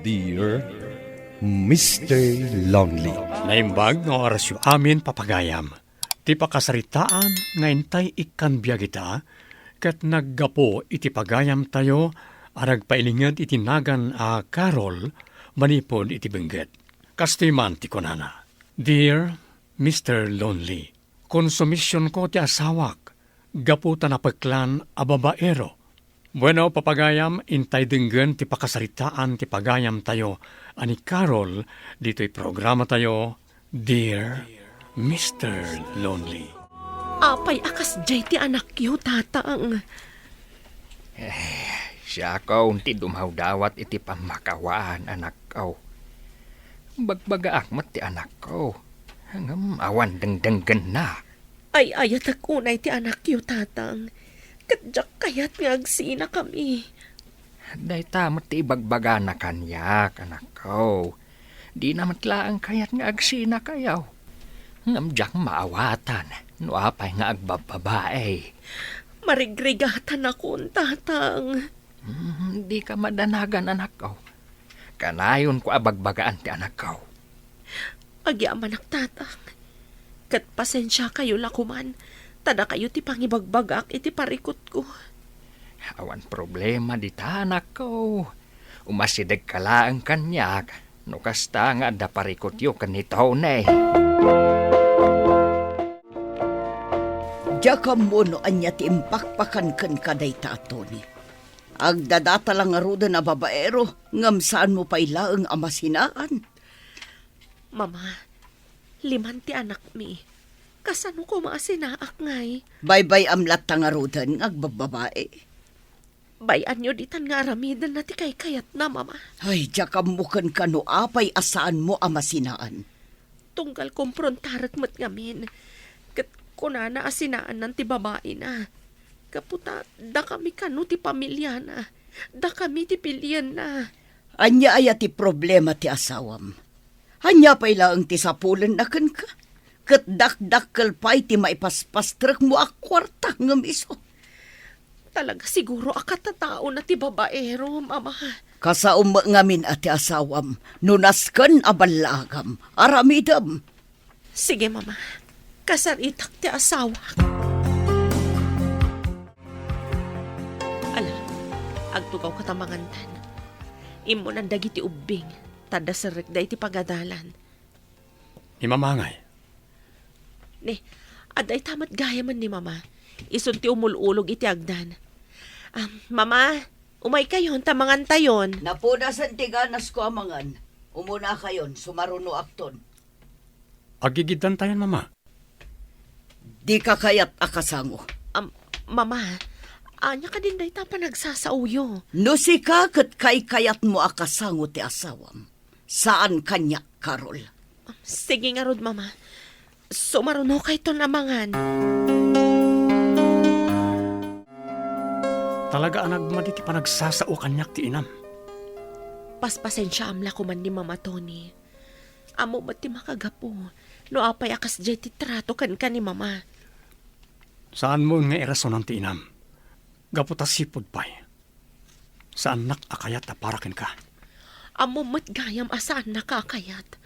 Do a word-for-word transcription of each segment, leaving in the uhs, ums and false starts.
Dear Mister Lonely. Naimbag nga orasyo amin, papagayam. Ti pakasaritaan nga intay ikkan biag ita, ket naggapu iti pagayamtayo a nagpailinged iti nagan a Carol manipud iti bengget. Kastoy man ti kunana, Dear Mister Lonely, konsumisionko ti asawak gapu ta napeklan a babaero. Bueno, papagayam, intay denggen ti pakasaritaan ti pagayamtayo a ni Carol ditoy programatayo, Dear Mister Lonely. Apay a kasdiay ti anakyo, Tatang? Eh, siakon ti dumawdawat iti pammakawaan, anakko. Bagbagaak met ti anakko. Ngem awan dengdenggenna. Ay-ayatek unay ti anakyo, Tatang. Ket diak kayat nga agsinakami. Dayta met ti ibagbagana kaniak, anakko. Dina met laeng kayat nga agsinakayo. Ngem diak maawatan no apay nga agbabbabae. Marigrigatanakon, Tatang. Hmm, dika madanagan, anakko. Kanayonko a bagbagaan ti anakko. Agyamanak, Tatang. Ket pasensiakayo la koman, ta dakayo ti pangibagbagaak iti parikutko. Awan problema dita, anakko. Umasidegka laeng kaniak no kasta nga adda parikutyo ken ni Tony. Diak ammo no ania ti impakpakan kenka dayta a Tony. Agdadata la ngaruden a babaero, ngem saanmo pay laeng a masinaan. Mama, liman ti anakmi. Kasano koma a sinaak ngay? Baybay-am latta ngaruden nga agbabbabae. Bay-anyo ditan nga aramidenna ti kaykayatna, Mama. Ay, diak ammo kenka no apay a saanmo a masinaan. Tunggal komprontarek met ngamin. Ket kunana a sinaannan ti babaina. Gapu ta dakami kano ti pamiliana. Dakami ti pilienna. Ania aya ti problema ti asawam? Ania pay laeng ti sapulenna kenka? Ket dakdakkel pay ti maipaspastrekmo a kuarta ngem isu. Talaga siguro a katataona ti babaero, Mama. Kasaom met ngamin a ti asawam, no nasken a ballaagam, aramidem. Sige, Mama. Kasaritak ti asawak. Ala, agtugawka ta mangantan. Immunan dagiti ubbing, ta adda serrekda iti pagadalan. Ni Mama ngay? Ni, adda ita met gayamen ni Mama. Isun ti umul-ulog iti agdan. Ah, Mama, umaykayon ta mangantayon. Napunasen ti ganasko a mangan. Umunakayon, sumarunoakton. Agigiddantayon, Mama. Dika kayat a kasango. Am, Mama, ania kadin dayta panagsasaoyo? No sika ket kaykayatmo a kasango ti asawam, saan kaniak, Carol. Sige ngarud, Mama. Sumarunokayton a mangan. Talaga a nagmadi ti panagsasao kaniak ti inam. Paspasensiaam la koman ni Mama, Tony. Ammom met ti makagapu no apay a kasdiay ti trato kenka ni Mama. Saanmo nga irasonan ti inam. Gapu ta sipud pay, saannak a kayat a para kenka. Ammom met gayam a saannaka a kayat.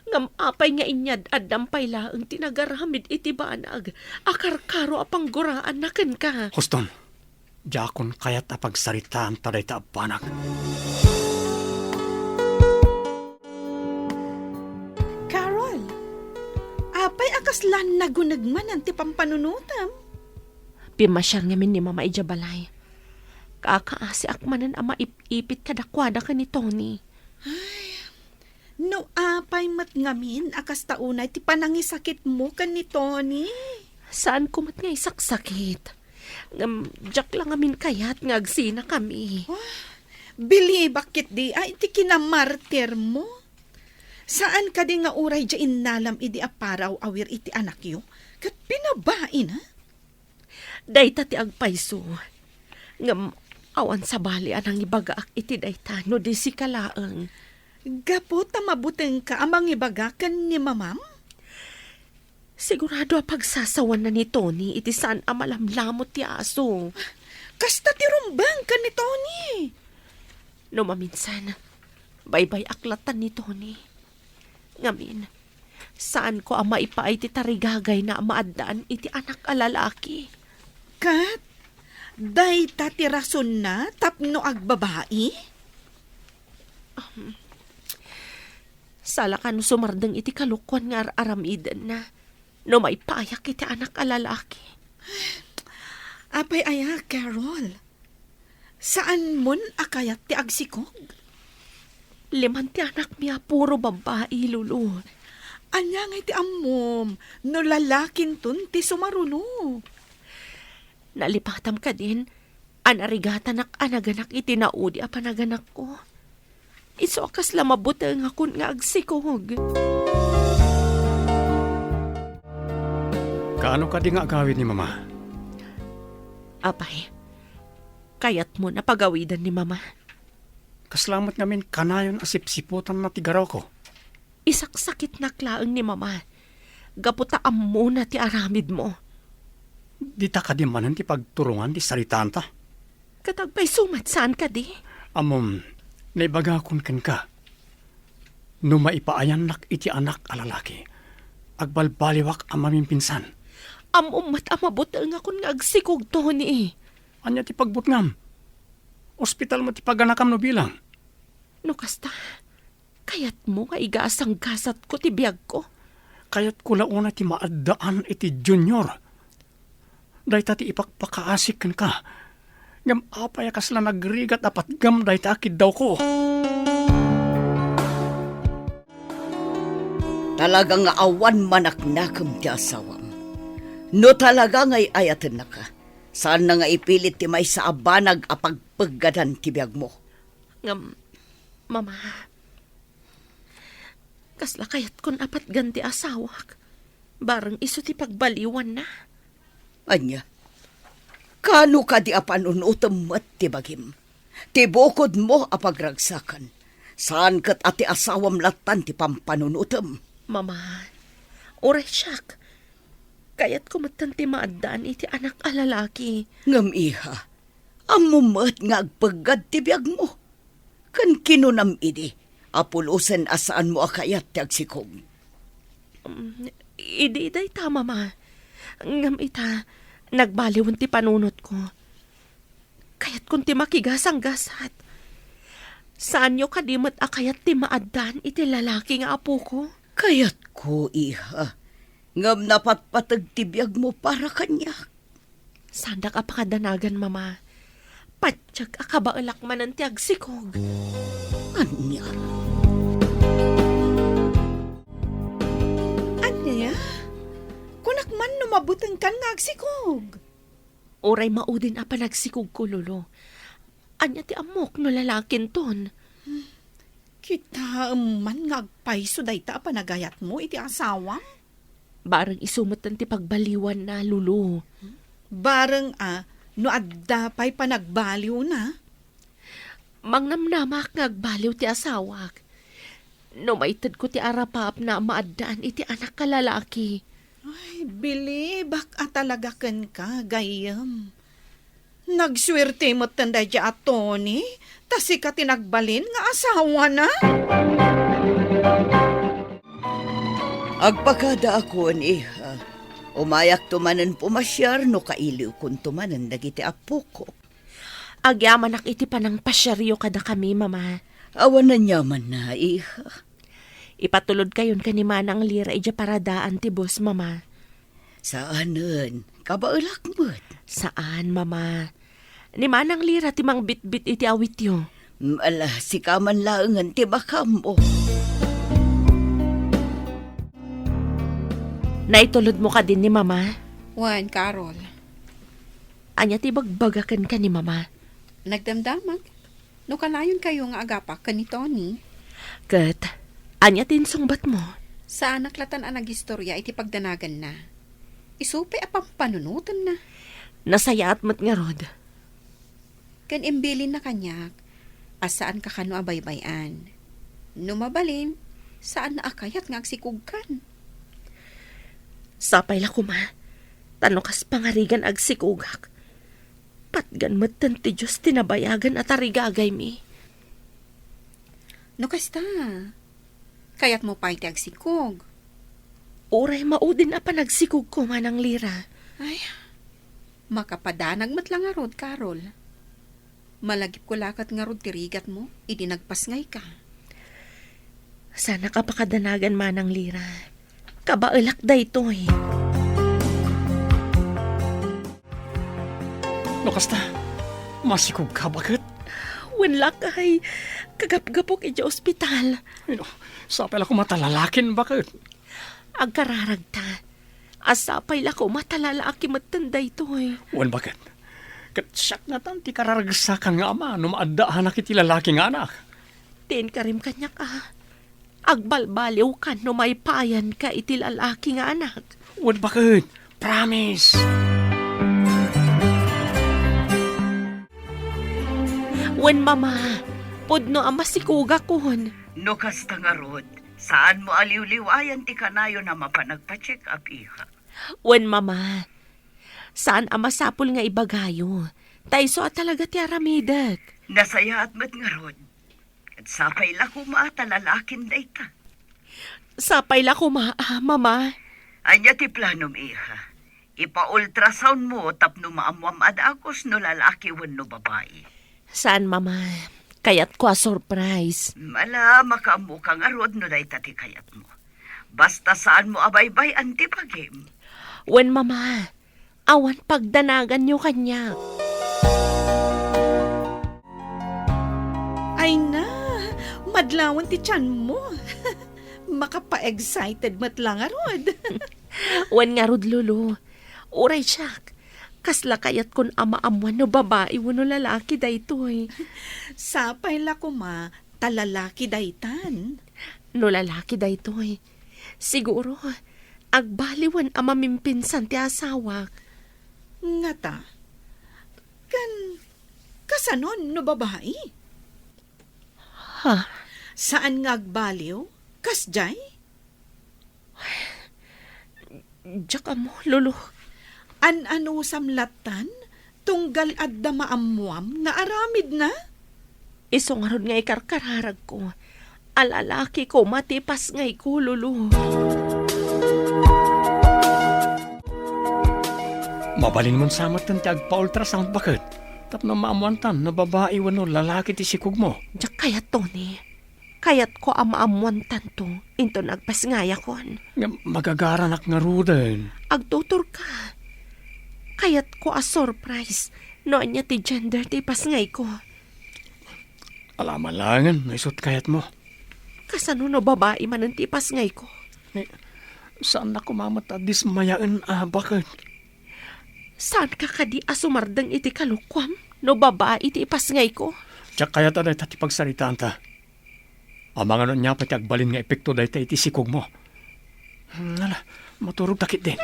Ngem apay nga inyad-addam pay laeng ti nagaramid iti banag a karkaro a pangguraanna kenka? Huston, diakon kayat a pagsaritaan ta dayta a banag. Carol, apay a kasla naguneg manen ti pampanunotem? Pimmasiar ngamin ni Mama idiay balay. Kakaasiak manen a maip-ipit kadakuada ken ni Tony. Ay, no apay met ngamin a kasta unay ti panangisakitmo ken ni Tony. Saanko met nga isaksakit. Ngem, diak la ngamin kayat nga agsinakami. Ah, bilibak ketdi a iti kinamartirmo. Saan kadi nga uray diay innalam idi a paraw-awir iti anakyo ket binabaina? Dayta ti agpayso. Ngem awan sabali a nangibagaak iti dayta no di sika laeng. Gapu ta mabutengka a mangibaga ken ni Mamam? Sigurado a pagsasawanna ni Tony iti saan a malamlamut ti aso. Kasta ti rumbeng ken ni Tony. No maminsan, Baybay-ak latta ni Tony. Ngamin, saanko a maipaay ti tarigagayna a maaddaan iti anak a lalaki. Ket, dayta ti rasonna tapno agbabai? Um, salaka no sumardeng iti kalokoan nga ar-aramidenna no maipaayak iti anak a lalaki. Apay aya, Carol? Saanmon a kayat ti agsikog? Liman ti anakmi a puro babbai, Lulu. Ania ngay ti ammom no lalakinton ti sumaruno? Nalipatam kadin a narigatanak a naganak iti naudi a panaganakko. Isu a kasla mabutengakon nga agsikog. Kaano kadi nga agawid ni Mama? Apay, kayatmo a pagawiden ni Mama? Kasla met ngamin kanayon a sipsiputanna ti garawko. Isaksakitnak laeng ni Mama, gapu ta ammona ti aramidmo. Dita kadi manen ti pagturongan ti saritaanta? Ket agpayso met saan kadi? Ammom, naibagakon kenka, no maipaayannak iti anak a lalaki, agbalbaliwak a mamimpinsan. Ammom met a mabutengakon nga agsikog, Tony. Ania ti pagbutngam? Ospital met ti paganakam no bilang. No kasta, kayatmo nga igasanggasatko ti biagko? Kayatko la unay ti maaddaan iti Junior. Dayta ti ipakpakaasik kenka. Ngem apay a kasla nagrigat a patgam dayta a kiddawko? Talaga nga awan manaknakem ti asawam. No talaga nga ay-ayatennaka, saanna nga ipilit ti maysa a banag a pagpeggadan ti biagmo. Ngem, Mama, kasla kayatkon a patgan ti asawak, bareng isu ti pagbaliwanna. Ania? Kaano kadi a panunutem met ti bagim? Ti bukodmo a pagragsakan, saan ket a ti asawam lattan ti pampanunutem. Mama, uray siak, kayatko metten ti maaddaan iti anak a lalaki. Ngem, iha, ammom met nga agpeggad ti biagmo. Ken kinunam idi a pulosen a saanmo a kayat ti agsikog. Um, idi dayta, Mama. Ngem ita, nagbaliwen ti panunotko. Kayatkon ti makigasanggasat. Saanyo kadi met a kayat ti maaddaan iti lalaki nga apoko? Kayatko, iha. Ngem napatpateg ti biagmo para kaniak. Saandak a pakadanagan, Mama. Patiek a kabaelak manen ti agsikog. Ania? Ania? Kunak man no mabutengkan nga agsikog. Uray maudin a panagsikogko, Lolo. Ania ti ammok no lalakinton? Kitaem man nga agpayso dayta a panagayatmo iti asawam? Bareng isu metten ti pagbaliwanna, Lulu. Bareng a no adda pay panagbaliwna? Mangnamnamak nga agbaliw ti asawak. No maitedko ti arapaapna a maaddaan iti anak a lalaki. Ay, bilibak a talaga kenka, gayyem. Nagsuerte metten daydiay a Tony, ta sika ti nagbalin nga asawana. Agpakadaakon, iha. Umayakto manen pumasiar no kailiwkonto manen dagiti appokok. Agyamanak iti panangpasiaryo kadakami, Mama. Awan aniamanna, iha. Ipatulodkayon ken ni Manang Lira idiay paradaan ti bus, Mama. Saanen, kabaelak met. Saan, Mama. Ni Manang Lira ti mangbitbit iti awityo. Mm, ala, sika man laengen ti bakam, oh. Naitulodmo kadin ni Mama? Wen, Carol. Ania ti ibagbaga kenka ni Mama? Nagdamdamag no kanayonkayo nga agapak ken ni Tony. Ket, ania ti insungbatmo? Saanak latan a nagistorya iti pagdanaganna. Isu pay a pampanunotenna. Nasayaat met ngarud. Ken imbilinna kaniak a saanka kano a baybay-an. No mabalin, saanna a kayat nga agsikogkan. Sapay la koma, ta no kas pangarigan agsikogak, patgan metten ti Dios ti nabayagen a tarigagaymi. No kasta, kayatmo pay ti agsikog? Uray maudin a panagsikogko, Manang Lira. Ay, makapadanag met la ngarud, Carol. Malagipko la ket ngarud ti rigatmo idi nagpasngayka. Saanak a pakadanagan, Manang Lira. Kabaelak daytoy. No kasta, masikogka, baket? Wen lakay, kagapgapok idiay ospital. Ay, no, sapay la koma ta lalakin, baket? Agkararagta. A sapay la koma ta lalaki metten daytoy. Wen, baket? Ket siak ngatan ti kararagsakan nga ama no maaddaanak iti lalaki nga anak. Ti inkarim kaniak a, agbalbaliwkan no maipayanka iti lalaki nga anak. Wen, baket? Promise. Wen, Mama, pudno a masikogakon. No kasta ngarud, saanmo a liwliwayan ti kanayon a mapan nagpa-check-up, iha. Wen, Mama, saan a masapul nga ibagayo. Ta isu a talaga ti aramidek. Nasayaat met ngarud. Ket sapay la koma ta lalakin dayta. Sapay la koma, ah, Mama. Ania ti planom, iha? Ipa-ultrasound mo tapno maammoam a dagus no lalaki wenno babai. Saan, Mama. Kayatko a surprise. Ala, makaammoka ngarud no dayta ti kayatmo. Basta saanmo a baybay-an ti bagim. Wen, Mama. Awan pagdanaganyo kaniak. Ay na, madlawan ti tianmo. Makapa-excited met la ngarud. Wen ngarud, Lulu. Uray siak, kasla kayatkon a maammuan no babai wenno lalaki daytoy. Sapay la koma ta lalaki daytan. No lalaki daytoy, siguro, agbaliwen a mamimpinsan ti asawak. Ngata, ken kasanon no babai? Ha? Saan nga agbaliw? Kasdiay? Diak ammo, Lolo. An-anusam lattan, tunggal adda maammuam nga aramidna? Isu ngarud nga ikarkararagko. A lalaki koma ti ipasngayko, Lolo. Mabalinmon sa metten ti agpa-ultrasound, baket, tapno maammuantan no babai wenno lalaki ti sikogmo. Diak kayat, Tony. Kayatko a maammuantanto inton agpasngayakon. Ngem magagaranak ngaruden. Agtuturka. Kayatko a surprise no ania ti gender ti ipasngayko. Ala man laengen no isut kayatmo. Kasano no babai manen ti ipasngayko? Ni, saannak koma met a dismayaen a baket. Saanka kadi a sumardeng iti kalokuam no babai ti ipasngayko? Diak kayat a dayta ti pagsaritaanta. Amangan no ania pay ti agbalin nga epekto dayta iti sikogmo. Hmm, ala, maturogta ketdin.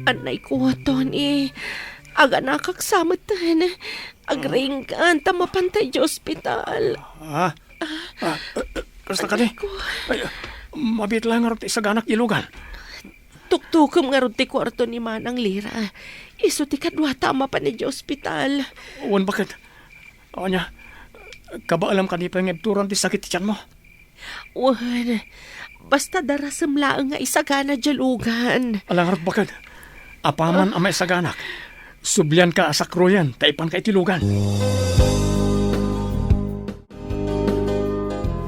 Annayko, Tony. Aganakak sa metten. Agriingkan ta mapanta idiay ospital. Ah? Ah, eh, eh, kasta kadi? Annayko. Ay, mabiit laeng ngarud ti isaganak idiay lugan. Tuktukem ngarud ti kuarto ni Manang Lira. Isu ti kaduata a mapan idiay ospital. Wen, baket? Ania, kabaelam kadi pay nga ibturan ti sakit ti tianmo? Wen, basta darasem laeng nga isagana diay lugan. Ala ngarud, baket? Apaman a maisaganak, sublianka a sakroyen ta ipanka iti lugan.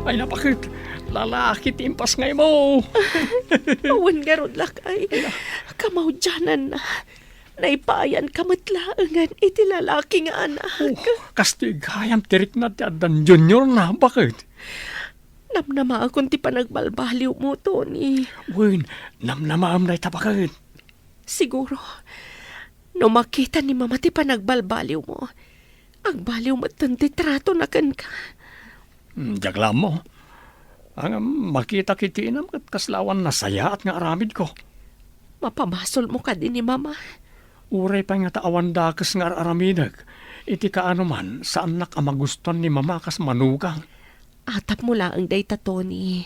Ay, napaket, lalaki ti impasngaymo. Awan ngarud, lakay. Kamaudiananna, naipayanka met laengen iti lalaki nga anak. Oh, kastoy gayam ti rikna ti addan junior na, baket? Namnamaakon ti panagbalbaliwmo, Tony. Wen, namnamaem dayta, baket? Siguro, no makita ni Mama ti panagbalbaliwmo, agbaliw metten ti tratona kenka. Hmm, diak la ammo. Ngem makita iti inam ket kasla awan nasayaat nga aramidko. Mapamasolmo kadi ni Mama? Uray pay ngata awan dakes nga ar-aramidek, iti kaanoman, saannak a magustuan ni Mama kas manugang. Atapmo laeng dayta, Tony.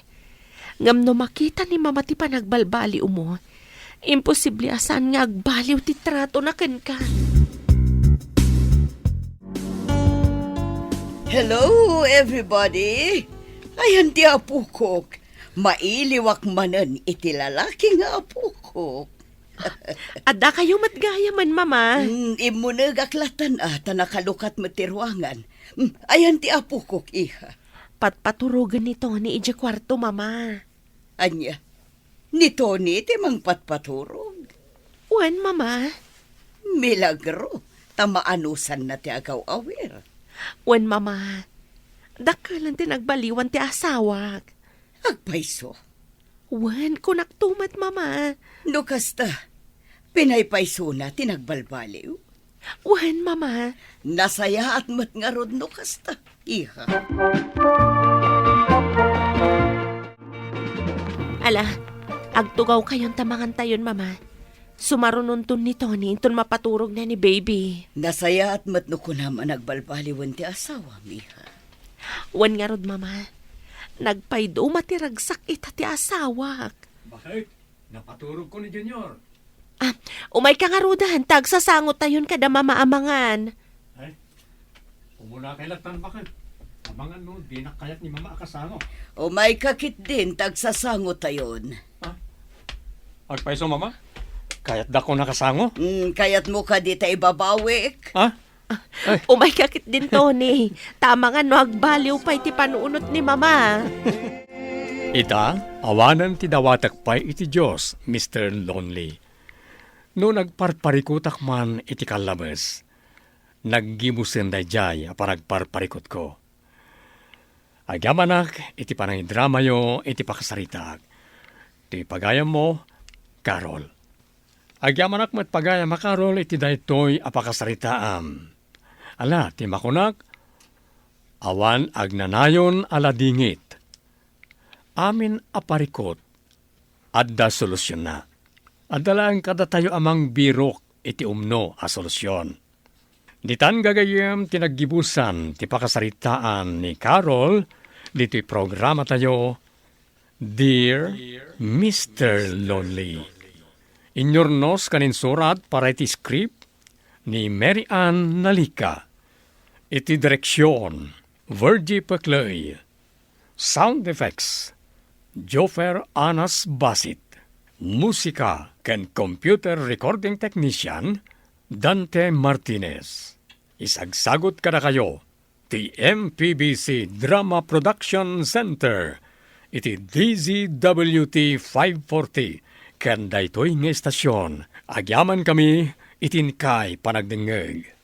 Ngem no makita ni Mama ti panagbalbaliwmo, imposible a saan nga agbaliw ti tratona kenka. Hello, everybody! Ayan ti apokok. Mailiwak manen iti lalaki nga apokok. Adda kayo met gayamen, Mama. Mm, immunegak latan, ah, ta nakalukat met ti ruangan. Mm, ayan ti apokok, iha. Patpaturogen ni Tony idiay kuarto, Mama. Ania? Ni Tony ti mangpatpaturog? Wen, Mama. Milagro, ta maanusanna ti agaw-awir. Wen, Mama. Dakkelen ti nagbaliwan ti asawak. Agpayso? Wen, kunakto met, Mama. No kasta, pinaypaysona ti nagbalbaliw? Wen, Mama. Nasayaat met ngarud no kasta, iha. Ala, agtugawkayon ta mangantayon, Mama. Sumarunonton ni Tony inton mapaturogna ni Baby. Nasayaat met no kunam a nagbalbaliwen ti asawam, iha. Wen ngarud, Mama. Nagpayduma ti ragsak ita ti asawak. Bakit? Napaturog ko ni Junior. Ah, umayka ngaruden, ta agsasangotayon kada Mama a mangan. Ay, umuna kay latan bakit? Amangan no, dinak kayat ni Mama a kasango. Umayka ketdin, ta agsasangotayon. Ah? Agpayso, Mama? Kayatdakon a kasango? Mm, kayatmo kadi ta ibabawik? Ah? Ay. Umayka ketdin, Tony. Ta amangan no agbaliw pay ti panunot ni Mama. Ita, awanen ti dawatek pay iti Dios, Mister Lonely. No nagparparikotak man iti kallabes, naggibusen daydiay a panagparparikotko. Agyamanak iti panangidramayo iti pakasaritaak. Ti pagayammo, Carol. Agyamanak met pagayam a Carol iti daytoy a pakasaritaam. Ala, ti makunak, awan agnanayon a ladingit. Amin a parikot, adda solutionna. Adda laeng kadatayo a mangbirok iti umno a solusion. Ditan gagayyem ti naggibusan ti pakasaritaan ni Carol ditoy programatayo, Dear Mister Lonely. Inyurnos ken insurat para iti script ni Mary Ann Nalica. Iti direksion, Virgie Peclay. Sound effects, Jofer Anas Basit. Musika ken computer recording technician, Dante Martinez. Isagsagut kadakayo ti M P B C Drama Production Center iti D Z W T five forty ken daytoy nga estasion. Agyamankami iti inkay panagdengngeg.